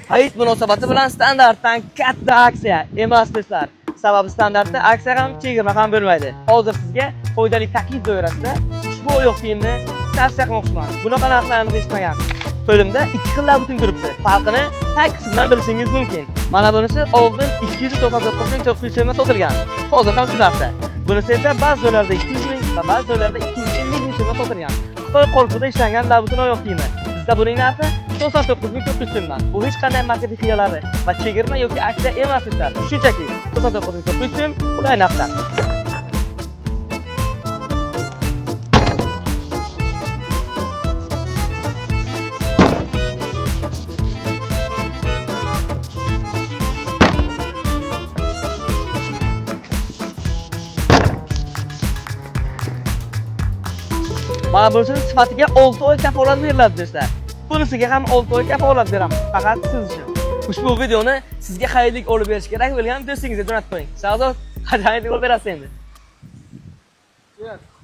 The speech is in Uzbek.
Hayit munosabati bilan standartdan katta aksiya emas, do'stlar. Sababi standartda aksiya ham, chegirma ham bo'lmaydi. Hozir sizga foydali taklif doirasida ushbu oyoq kiyimni tavsiya qilmoqchiman. Bunaqa narxlarni eshitmagan. Qo'limda ikki xil butun turibdi. Farqini tag qismidan bilishingiz mumkin. Mana bunisi oldin 299 900 so'mga sotilgan. Hozir ham shu narxda. Bunisi esa ba'zi joylarda 200 ming va ba'zi joylarda 250 ming so'mga sotilgan. Xitoy qo'lpida ishlangan labutun oyoq kiyimi. Bizda buning narxi 99 900 so'mdan. Bu hech qanday marketing hiylalari va chegirma yoki aksiya emas, do'stlar. Shunchaki 99 900 so'm qulay narxda. Mana bunisini sifatiga 6 oy kafolat beriladi, do'stlar. Bunisiga ham 6 oy kafolat beramiz. Faqat siz uchun. Ushbu videoni sizga hayitlik olib berish kerak bo'lgan do'stingizga jo'natib qo'ying. Shahzod, qachon hayitlik olib berasiz endi? Yes.